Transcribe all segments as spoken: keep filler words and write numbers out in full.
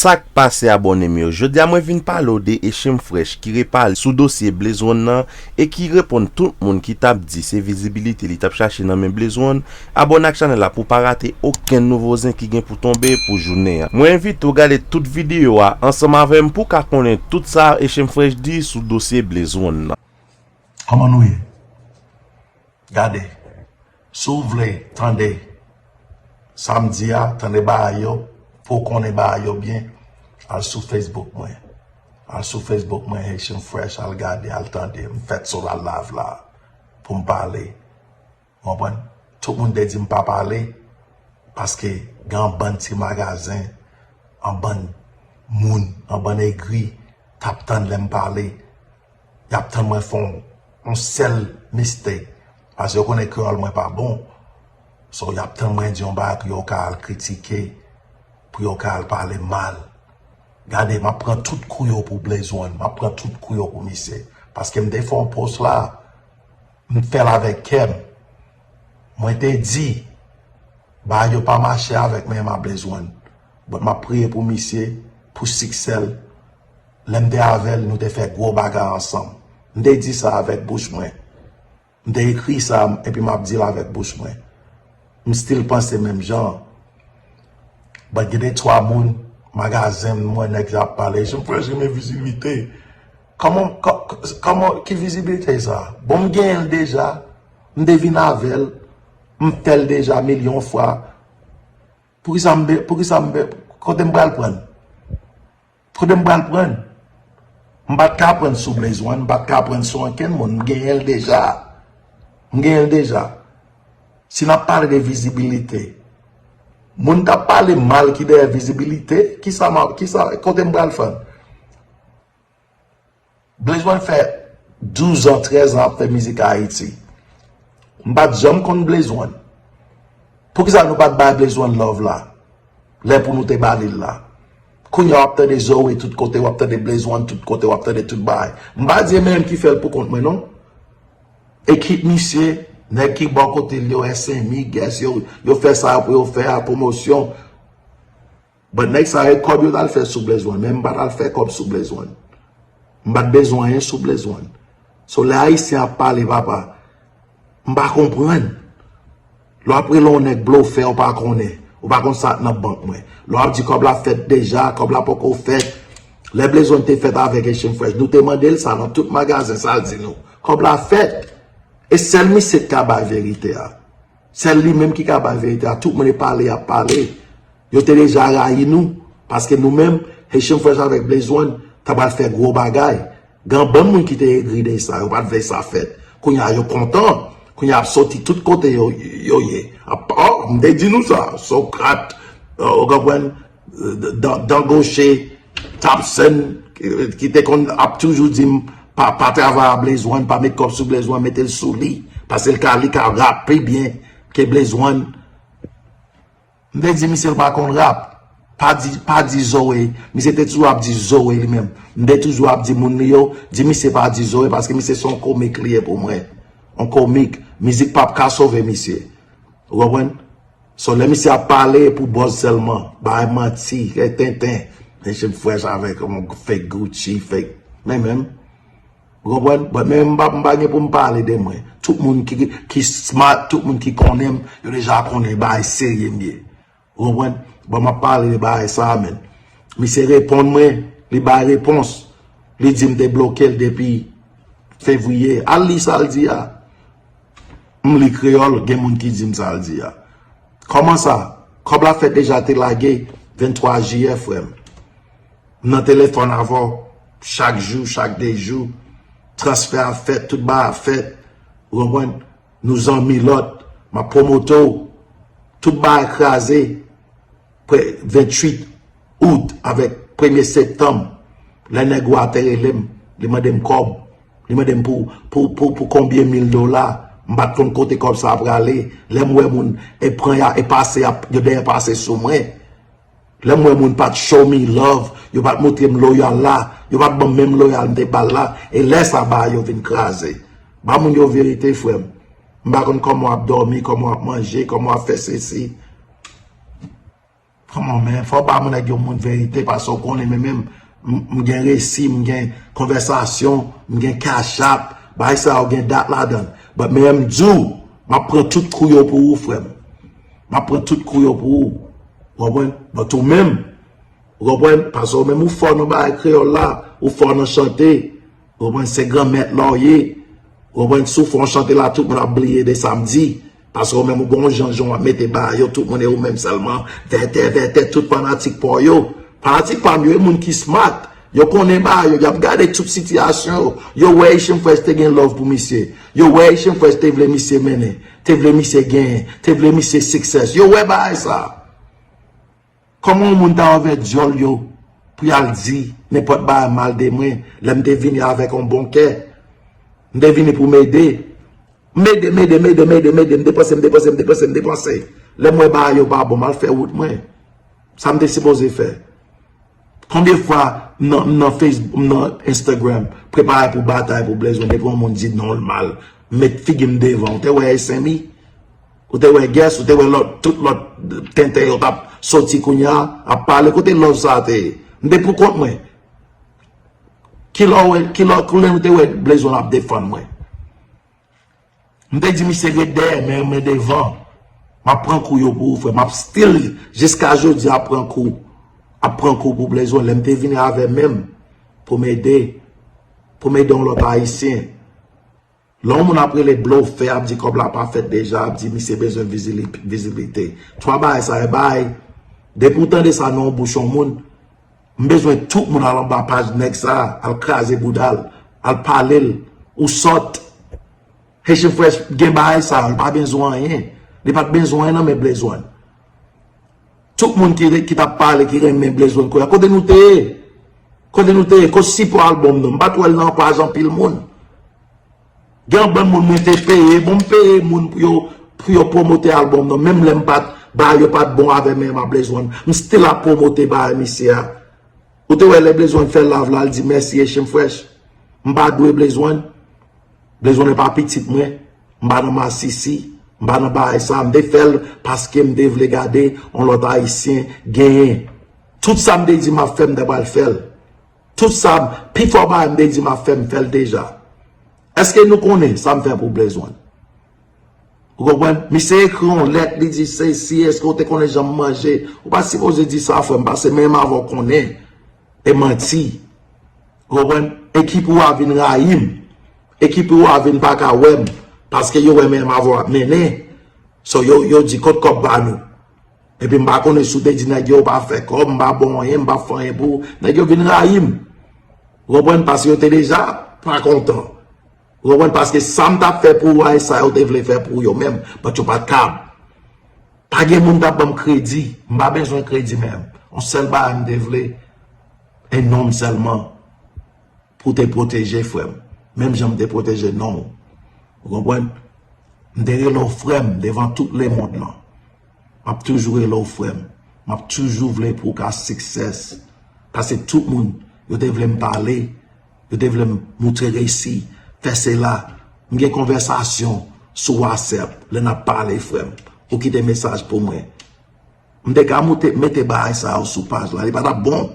Sa k pase abòne m yo? Jodi a mwen vin pale w de Echem Fresh ki repale sou dosye Blaze One nan e ki reponn tout moun ki t ap di se vizibilite li t ap chache nan men Blaze One. Abòne ak chanèl la pou w pa rate okenn nouvo zen ki gen pou tonbe pou jounen an. Mwen envite w gade tout videyo a ansanm avè m pou w ka konnen tout sa Echem Fresh di sou dosye Blaze One nan. Kòman nou ye? Gade, si w vle tande sa m di a, tande bagay yo, pou w konnen bagay yo byen, al sou Facebook mwen. Al sou Facebook mwen, Haitian Fresh, al gade, al tande. M fèt sou la live la pou m pale. Ou konprann? Tout moun te di m pa pale, paske gen yon bann ti magazen, yon bann moun, yon bann egri, t ap tann lè m pale. Y ap tann mwen fè yon, yon sèl mistake. Paske yo konnen kreyòl mwen pa bon. So, y ap tann mwen di yon bagay pou yo ka al kritike, pou yo ka al pale mal. Gade, m ap pran tout kou yo pou Blaze One. M ap pran tout kou yo pou misye. Paske m te fè yon post la, m fè l avèk kè m. Mwen te di, bagay yo pa mache avèk men m a Blaze One. But m ap priye pou misye, pou siksè l. Lè m te avè l, nou te fè gwo bagay ansanm. M te di sa avèk bouch mwen. M te ekri sa, epi m ap di l avèk bouch mwen. M still panse menm jan. But gen de twa moun, magazen m, m wè nèg yo ap pale, Echem Fresh renmen vizibilite. Kòman, kò-, kòman, ki vizibilite sa? Bon, m genyen l deja. M te vin avè l. M fè l deja milyon fwa. Poukisa m be-, poukisa m be-, kote m pral pran l? Kote m pral pran l? M pa t ka pran l sou Blaze One, m pa t ka pran l sou ankenn moun. M genyen l deja. M genyen l deja. Si n ap pale de vizibilite, moun k ap pale mal ki dèyè vizibilite, kisa m ap, kisa, kote m pral pran l? Blaze One fè douz an, trèz an ap fè mizik Ayiti. M pa t janm konn Blaze One. Poukisa nou pa t bay Blaze One love la? Lè pou nou te ba li l la. Kounye a w ap tande Zoe tout kote, w ap tande Blaze One tout kote, w ap tande tout bagay. M pa di e menm ki fè l pou kont mwen non. Ekip misye, nèg ki bò kote l yo, S M E, guest, yo, yo fè sa pou yo fè a, pwomosyon. But nèg sa yo, kòb yo t al fè sou Blaze One, men m pa t al fè kòb sou Blaze One. M pa t bezwen anyen sou Blaze One. So lè Ayisyen ap pale, papa, m pa konprann. Lè w ap rele yon nèg blofè, ou pa konnen. Ou pa konn sa k nan bank mwen. Lè w ap di kòb la fèt deja, kòb la poko fèt. Lè Blaze One te fèt avèk Echem Fresh, nou te mande l sa nan tout magazen, sa l di nou. Kòb la fèt. E sèl misye k ka bay verite a. Sèl li menm ki ka bay verite a. Tout moun e pale y ap pale. Yo te deja rayi nou. Paske nou menm, Haitian Fresh avèk Blaze One, ta pral fè gwo bagay. Gen bann moun ki te egri de sa, yo pa t vle sa fèt. Kounye a yo kontan. Kounye a ap soti tout kote yo, yo ye. Ap, oh, m te di nou sa. Sokrat, euh, ou konprann? Dan, Dan Goche, Tapsen, ki, ki te konn ap toujou di m, pa, pa travay a Blaze One, pa met kòb sou Blaze One, mete l sou li. Paske l ka, li ka rap pi byen ke Blaze One. M te di misye l pa konn rap. Pa di, pa di Zoe. Misye te toujou ap di Zoe li menm. M te toujou ap di moun li yo, di misye pa di Zoe, paske misye se yon komik li ye pou mwen. Yon komik. Mizik p ap ka sove misye. Ou konprann? So, lè misye ap pale pou buzz sèlman, bay manti, fè tenten. Echem Fresh avèk yon fake Gucci, fake. Men menm. Ou konprann? But men m pa, m pa gen pou m pale de mwen. Tout moun ki, ki smart, tout moun ki konnen m, yo deja konnen bagay serye m ye. Ou konprann? Bon, m ap pale de bagay sa a, men. Misye reponn mwen, li bay repons. Li di m te bloke l depi fevriye. Al li sa l di a. M li kreyòl, gen moun ki di m sa l di a. Kòman sa? Kòb la fèt deja te lage venntwa jiyè, frè m. M nan telefòn avè w chak jou, chak de jou. Transfè a fèt, tout bagay ap fèt. Ou konprann? Nou zanmi lòt. M ap pwomote w. Tout bagay kraze. Pre-, venntuit out avèk premye septanm, lè nèg ou a te rele m, li mande m kòb. Li mande m pou, pou, pou, pou konbyen mil dola. M pa t konn kote kòb sa a prale. Lè m wè moun e pran y a, e pase, y ap, yo dèyè pase sou mwen. Lè m wè moun pa t show me love, yo pa t montre m loyal la, yo pa t ban m menm loyal m te ba l la, e lè sa a bagay yo vin kraze. Ba moun yo verite, frè m. M pa konn kòman w ap dòmi, kòman w ap manje, kòman w ap fè sesi. Come on, man. Fò w ba moun nèg yo moun verite, paske w konnen, men menm, m, m gen resi, m gen konvèsasyon, m gen Cash App, bagay sa yo gen dat ladan l. But men m di w, m ap pran tout kou yo pou ou, frè m. M ap pran tout kou yo pou ou. Ou konprann? But ou menm, ou konprann? Paske ou menm ou fò nan bagay kreyòl la, ou fò nan chante. Ou konprann? Se granmèt la w ye. Ou konprann? Si w fè yon chante la, tout moun ap bliye de sa m di. Paske ou menm ou gon jan jan w ap mete bagay yo, tout moun e ou menm sèlman. Vètè, vètè, tout fanatik pa w yo. Fanatik pa m yo, e moun ki smart. Yo konnen bagay yo, y ap gade tout sitiyasyon yo. Yo wè Haitian Fresh te gen love pou misye. Yo wè Haitian Fresh te vle misye mennen, te vle misye genyen, te vle misye success. Yo wè bagay sa. Kòman yon moun ta ouvè dyòl yo pou y al di nenpòt bagay mal de mwen, lè m te vini avèk yon bon kè? M te vini pou m ede. M ede, m ede, m ede, m ede, m ede, m depanse, m depanse, m depanse, m depanse. Lè m wè bagay yo pa bon, m al fè wout mwen. Sa m te sipoze fè. Konbyen fwa m nan, m nan Facebook, m nan Instagram, prepare pou batay pou Blaze One, epi yon moun di non l mal, m met figi m devan, ou te wè S M E? Ou te wè Guess, ou te wè lòt, tout lòt tenten yo t ap soti kounye a, ap pale, kote love sa te ye? M te pou kont mwen. Kilè w wè, kilè, kilè nou te wè Blaze One ap defann mwen? M te di misye ret dèyè, men, men devan. M ap pran kou yo pou ou, frè. M ap still, jiska jodi, ap pran kou. Ap pran kou pou Blaze One. Lè m te vini avè men m, pou m ede, pou m ede yon lòt Ayisyen. Lè yon moun ap rele blofè, ap di kòb la pa fèt deja, ap di misye bezwen vizili-, vizibilite. Twa bagay sa, e bagay, depi w tande sa nan yon bouch yon moun, m bezwen tout moun al anba paj nèg sa, al kraze bouda l, al pale l, ou sòt. Haitian Fresh gen bagay sa, li pa bezwen anyen. Li pa t bezwen anyen nan men Blaze One. Tout moun ki, ki t ap pale, ki renmen Blaze One kounye a, kote nou te ye? Kote nou te ye? Kot sipò albòm nan? M pa t wè l nan paj anpil moun. Gen yon bann moun mwen te peye, bon, m peye moun pou yo, pou yo pwomote albòm nan. Menm lè m pa t, bagay yo pa t bon avè men m a Blaze One, m still ap pwomote bagay misye a. Ou te wè lè Blaze One fè live la, l di mèsi Haitian Fresh. M pa dwe Blaze One. Blaze One pa pitit mwen. M pa nan masisi. M pa nan bagay sa. M te fè l paske m te vle gade yon lòt Ayisyen genyen. Tout sa m te di m ap fè, m te pral fè l. Tout sa, pifò bagay m te di m ap fè, m fè l deja. Èske nou konnen sa m fè pou Blaze One? Ou konprann? Misye ekri yon lèt, li di se si, èske w te konnen jan m manje? Ou pa sipoze di sa, frè m, paske menm avè w konnen. E manti. Ou konprann? Ekip ou a vin rayi m. Ekip ou a vin pa ka wè m. Paske yo wè menm avè w ap mennen. So, yo, yo di kot kòb pa nou. Epi m pa konnen si w te di nèg yo w pa fè kòb, m pa ba w anyen, m pa fè anyen pou ou. Nèg yo vin rayi m. Ou konprann? Paske yo te deja pa kontan. Ou konprann? Paske sa m t ap fè pou ou a, e sa yo te vle fè pou yo menm, but yo pa t kab. Pa gen moun t ap ban m kredi. M pa bezwen kredi menm. Yon sèl bagay m te vle, e non m sèlman pou te pwoteje frè m. Menm jan m te pwoteje non w. Ou konprann? M te rele w frè m devan tout lemonn lan. M ap toujou rele w frè m. M ap toujou vle pou w ka success. Paske tout moun, yo te vle m pale, yo te vle m moutre resi, fè sela. M gen konvèsasyon sou WhatsApp, lè n ap pale, frè m. Ou kite mesaj pou mwen. M te ka moute, mete bagay sa yo sou paj la. Li pa t ap bon.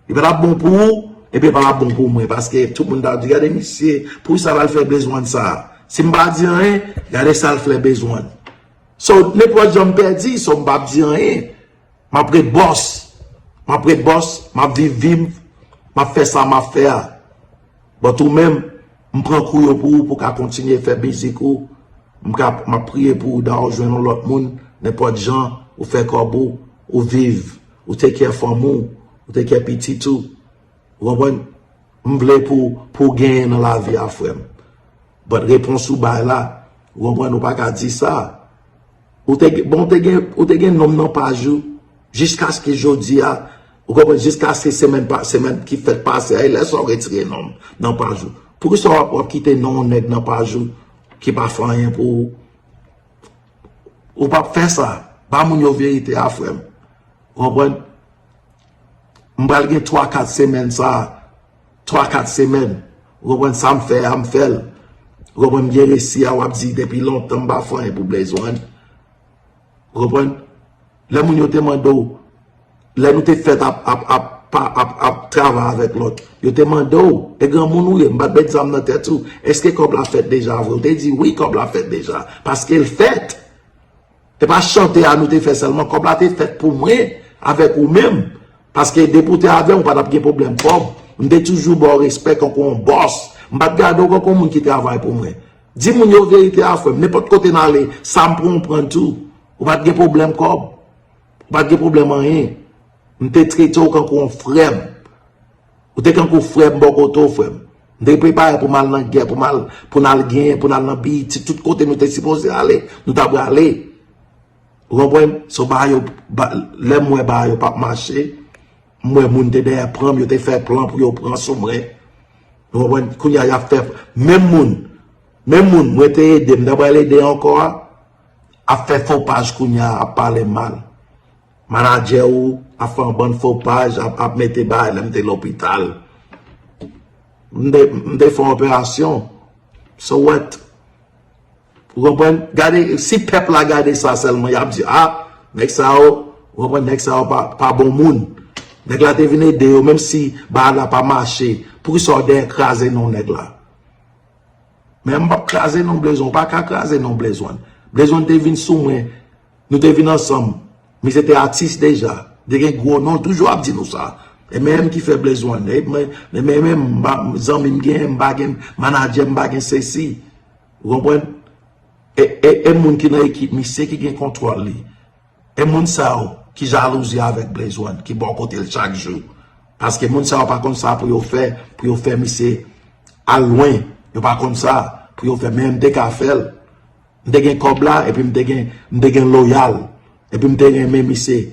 Li pa t ap bon pou ou, epi li pa t ap bon pou mwen. Paske tout moun t ap di, gade misye, poukisa l al fè Blaze One sa? Si m pa di anyen, gade sa l fè Blaze One. So, nenpòt jan m pèdi, so m p ap di anyen. M ap ret bòs. M ap ret bòs, m ap viv vi m, m ap fè sa m ap fè a. But ou menm, m pran kou yo pou ou, pou w ka kontinye fè mizik ou. M ka, m ap priye pou ou, da w jwenn yon lòt moun, nenpòt jan, ou fè kòb ou, ou viv, ou take care fanmi w, ou take care pitit ou. Ou konprann? M vle pou, pou w genyen nan lavi a, frè m. But repons ou bay la, ou konprann, ou pa ka di sa. Ou te, bon, ou te gen, ou te gen non m nan paj ou, jiskaske jodi a, ou konprann, jiskaske semèn pa, semèn ki fèt pase a, e lè sa w retire non m nan paj ou. Poukisa w ap, w ap kite non yon nèg nan paj ou ki pa fè anyen pou ou? Ou p ap fè sa. Ba moun yo verite a, frè m. Ou konprann? M pral gen twa, kat semèn sa, twa, kat semèn. Ou konprann sa m fè a, m fè l. Ou konprann m gen resi a, w ap di depi lontan m pa fè anyen pou Blaze One. Ou konprann? Lè moun yo te mande w, lè nou te fèt ap, ap, ap, pa, ap, ap travay avèk lòt, yo te mande w, e granmoun ou ye, m pa t met zam nan tèt ou, èske kòb la fèt deja vre? Ou te di, wi, kòb la fèt deja, paske l fèt. E pa chante a nou te fè sèlman, kòb la te fèt pou mwen, avèk ou menm. Paske depi w te avè m, ou pa t ap gen pwoblèm kòb. M te toujou ba w respè kankou yon bòs. M pa t gade w kankou yon moun ki travay pou mwen. Di moun yo verite a, frè m. Nenpòt kote n ale, sa m pran, w pran tou. Ou pa t gen pwoblèm kòb. Ou pa t gen pwoblèm anyen. M te trete w kankou yon frè m. Ou te kankou frè m bò kote w, frè m. M te prepare pou m al nan gè, pou m al, pou n al genyen, pou n al nan B E T, tout kote nou te sipoze ale, nou ta prale. Ou konprann? So, bagay yo, ba, lè m wè bagay yo p ap mache, m wè moun te dèyè pran m, yo te fè plan pou yo pran sou mwen. Ou konprann? Kounye a, y ap fè, menm moun, menm moun, mwen te ede, m ta pral ede ankò a, ap fè fo paj kounye a, ap pale mal. Manadjè ou ap fè yon bann fo paj, ap, ap mete bagay lè m te lopital. M te, m te fè yon operasyon. So what? Ou konprann? Gade, si pèp la gade sa sèlman, y ap di, a, nèg sa yo, ou konprann, nèg sa yo pa, pa bon moun. Nèg la te vin ede yo, menm si bagay la pa mache, poukisa w dèyè kraze non nèg la? Men m p ap kraze non Blaze One, ou pa ka kraze non Blaze One. Blaze One te vin sou mwen, nou te vin ansanm. Misye te atis deja, te gen gwo non, toujou ap di nou sa. E menm ki fè Blaze One, e men, men, men, men, m pa, zanmi m gen, m pa gen manadjè, m pa gen sesi. Ou konprann? E, e, e moun ki nan ekip misye ki gen kontwòl li. E moun sa yo ki jalouzi avèk Blaze One, ki bò kote l chak jou. Paske moun sa yo pa konn sa pou yo fè, pou yo fè misye al lwen. Yo pa konn sa pou yo fè, men m te ka fè l. M te gen kòb la, epi m te gen, m te gen loyal. Epi m te renmen misye.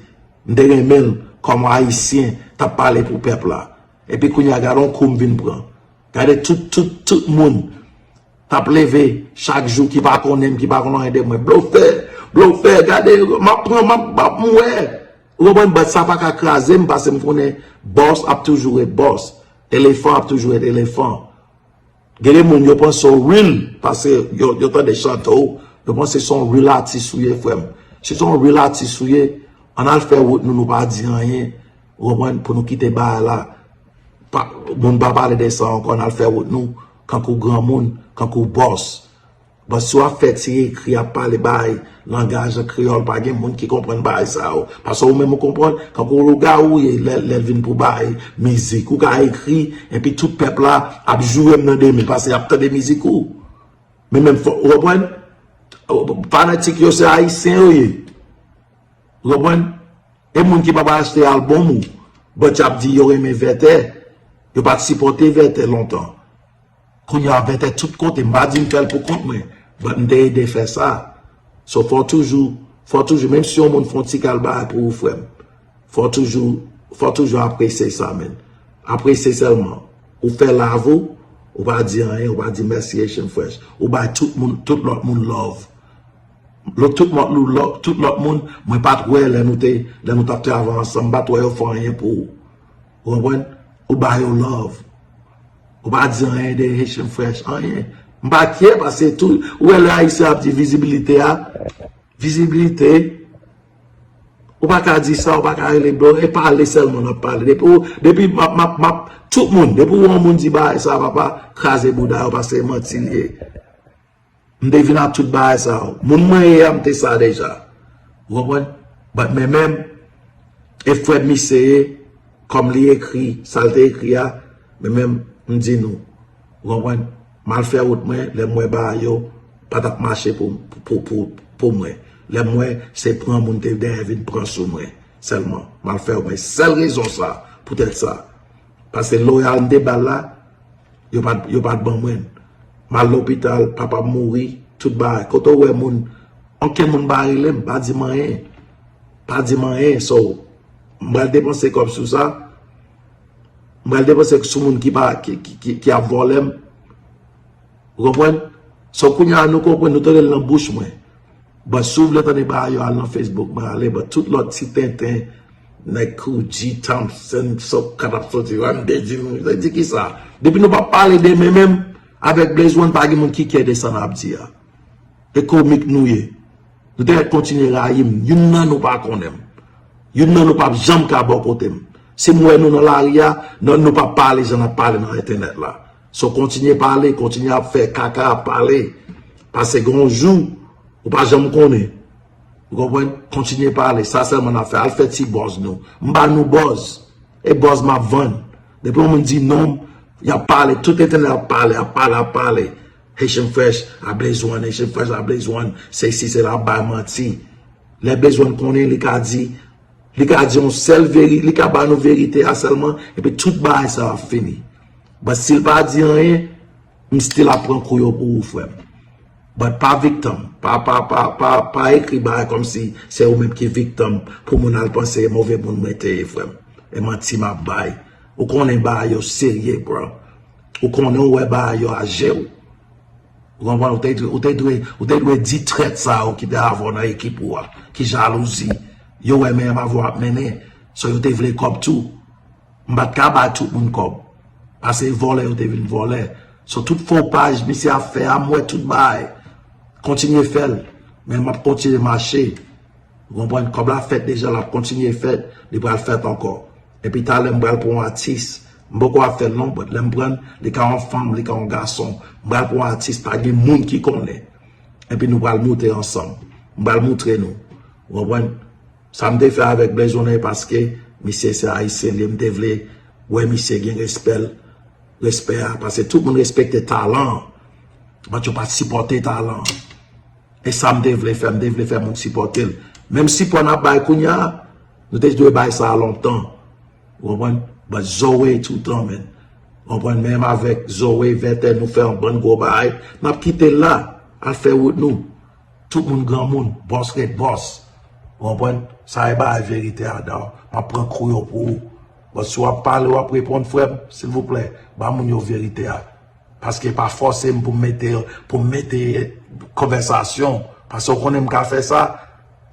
M te renmen l kòm Ayisyen t ap pale pou pèp la. Epi kounye a, gade yon kou m vin pran. Gade tout, tout, tout moun t ap leve chak jou, ki pa konnen m, ki pa konn anyen de mwen. Blofè, blofè, gade, m ap pran, m ap, m ap, m wè. Ou konprann? But sa pa ka kraze m, paske m konnen bòs ap toujou ret bòs. Elefan ap toujou ret elefan. Gen de moun, yo panse w real, paske yo, yo tande chante w, yo panse se yon real atis ou ye, frè m. Si se yon real atis ou ye, ann al fè wout nou, nou pa di anyen. Ou konprann? Pou nou kite bagay la. Pa, moun pa pale de sa ankò, n al fè wout nou, kankou granmoun, kankou bòs. But si w ap fè ti ekri, ap pale bagay, langaj an kreyòl, pa gen moun ki konprann bagay sa yo. Paske ou menm ou konprann, kankou lougawou ye, lè, lè l vin pou bagay mizik. Ou ka ekri, epi tout pèp la ap joure m nan de men, paske y ap tande mizik ou. Men menm fò, ou konprann? Fanatik yo se Ayisyen yo ye. Ou konprann? E moun ki p ap achte albòm ou, but y ap di yo renmen Vètè, yo pa t sipòte Vètè lontan. Kounye a Vètè tout kote, m pa di m fè l pou kont mwen, but m te ede fè sa. So fò w toujou, fò w toujou, menm si yon moun fè yon ti kal bagay pou ou, frè m, fò w toujou, fò w toujou apresye sa, man. Apresye sèlman. Ou fè lav ou, ou pa di anyen, ou pa di mèsi Haitian Fresh. Ou bay tout moun, tout lòt moun love. Lòt tout lòt lou-, lò-, tout lòt moun, mwen pa t wè lè nou te, lè nou t ap travay ansanm, m pa t wè yo fè anyen pou ou. Ou konprann? Ou ba yo love. Ou pa di anyen de Haitian Fresh, anyen. M pa care, paske tou, ou wè lè Ayisyen ap di vizibilite a, vizibilite, ou pa ka di sa, ou pa ka rele bro, e pale sèlman n ap pale. Depi ou, depi m ap, m ap, m ap, tout moun, depi ou wè yon moun di bagay sa, papa, kraze bouda yo, paske se manti l ye. M te vin ak tout bagay sa yo. Moun mwen ye a, m te sa deja. Ou konprann? But men menm, e frè m misye ye, kòm li ekri, sa l te ekri a, men menm, m di nou. Ou konprann? M al fè wout mwen, lè m wè bagay yo pa t ap mache pou, pou, pou, pou mwen. Lè m wè se pran moun te dèyè vin pran sou mwen sèlman. M al fè wout mwen. Sèl rezon sa, poutèt sa. Paske loyal m te ba l la, yo pa t, yo pa t ban mwen l. M al lopital, papa m mouri, tout bagay. Kote w wè moun, okenn moun pa rele m, pa di m anyen. Pa di m anyen, so, m pral depanse kòb sou sa. M pral depanse sou moun ki pa, ki, ki, ki, ki ap vòlè m. Ou konprann? So, kounye a, nou konprann, nou tande l nan bouch mwen. But si w vle tande bagay yo, al nan Facebook mwen, ale, but tout lòt ti tenten, nèg Koudji, Thompson, Sokrat ap soti, wè m te di nou, sa di kisa? Depi nou pa pale de men menm, avèk Blaze One, pa gen moun ki care de sa n ap di a. E komik nou ye. Nou te mèt kontinye rayi m, youn nan nou pa konnen m. Youn nan nou p ap janm ka bò kote m. Si m wè nou nan lari a, nou, nou p ap pale jan n ap pale nan entènèt la. So, kontinye pale, kontinye ap fè kaka ap pale. Paske gen yon jou, ou pa janm konnen. Ou konprann? Kontinye pale. Sa sèlman n ap fè. Al fè ti buzz nou. M ba nou buzz. E buzz m ap vann. Depi yon moun di non m, y ap pale. Tout entènèt ap pale, ap pale, ap pale. Haitian Fresh a bezwen, Haitian Fresh a bezwen. Se si, se la, ap bay manti. Lè bezwen konnen, li ka di, li ka di yon sèl veri, li ka ba nou verite a sèlman, epi tout bagay sa ap fini. But si l pa di anyen, m still ap pran kou yo pou ou, frè m. But pa viktim, pa, pa, pa, pa, pa ekri bagay kòmsi se ou menm ki viktim pou moun al panse e move moun mwen te ye, frè m. E manti m ap bay. Ou konnen bagay yo serye, bro. Ou konnen ou wè bagay yo a je w. Ou konprann? Ou te, ou te dwe, ou te dwe di trèt sa yo ki te avè w nan ekip ou a, ki jalouzi. Yo wè menm avè w ap mennen. So yo te vle kòb tou. M pa t ka bay tout moun kòb. Pase vòlè yo te vin vòlè. So tout fo paj misye ap fè a, m wè tout bagay. Kontinye fè l. Men m ap kontinye mache. Ou konprann? Kòb la fèt deja, l ap kontinye fèt. Li pral fèt ankò. Epi talè m pral pran yon atis. M poko ap fè l non, but lè m pran l, li ka yon fanm, li ka yon gason. M pral pran yon atis, pa gen moun ki konnen. Epi nou pral moute ansanm. M pral moutre nou. Ou konprann? Sa m te fè avèk Blaze One paske misye se ayisyen li ye, m te vle wè misye gen respè l, respè a. Paske tout moun respekte talan an. But yo pa t sipòte talan an. E sa m te vle fè, m te vle fè moun sipòte l. Menm sipò n ap bay kounye a, nou te dwe bay sa a lontan. Ou konprann? But Zoe toutan, men. Ou konprann? Menm avèk Zoe, Vètè, nou fè yon bann gwo bagay. N ap kite l la, al fè wout nou. Tout moun granmoun, bòs ret bòs. Ou konprann? Sa e bagay verite a, dawg. M ap pran kou yo pou ou. But si w ap pale, w ap reponn, frè m, silvouplè, ba moun yo verite a. Paske pa fòse m pou m mete, pou m mete konvèsasyon. Paske w konnen m ka fè sa.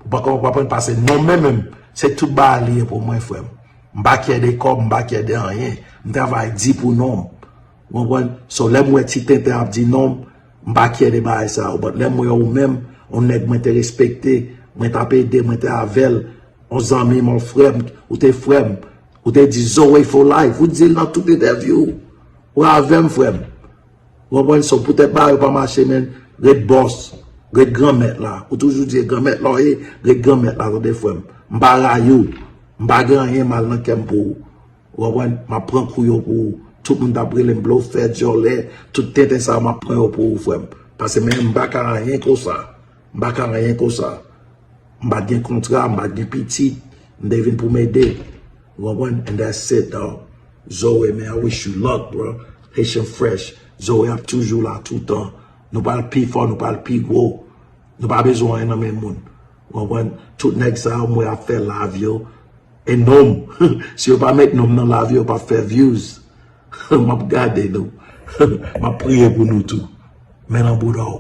Ou pa konprann, pase non men menm, se tout bagay li ye pou mwen, frè m. M pa kyè de kòb, m pa kyè de anyen. M travay di pou non m. Ou konprann? So, lè m wè ti tenten ap di non m, m pa kyè de bagay sa yo. But lè m wè ou menm, yon nèg mwen te respekte, mwen t ap ede, mwen te avè l, yon zanmi m, yon frè m, ou te frè m, ou te di Zoe for life, ou di l nan tout entèvyou. Ou avè m, frè m. Ou konprann? So, poutèt bagay yo pa mache, men, ret bòs, ret granmèt la. Ou toujou di granmèt la w ye, ret granmèt la, tande, frè m. M pa rayi w. M pa gen anyen mal nan kè m pou ou. Ou konprann? M ap pran kou yo pou ou. Tout moun t ap rele m blofè, dyòlè, tout tenten sa yo, m ap pran yo pou ou, frè m. Pase men m pa ka anyen konsa. M pa ka anyen konsa. M pa t gen kontra, m pa t gen pitit. M te vin pou m ede. Ou konprann? And that's it, dawg. Zoe, man, I wish you luck, bro. Haitian Fresh. Zoe ap toujou la toutan. Nou pral pi fò, nou pral pi gwo. Nou pa bezwen anyen nan men moun. Ou konprann? Tout nèg sa yo, m wè ap fè live yo. E non m. Si yo pa met non m nan live yo, yo p ap fè views. M ap gade nou. M ap priye pou nou tou. Men nan bouda w.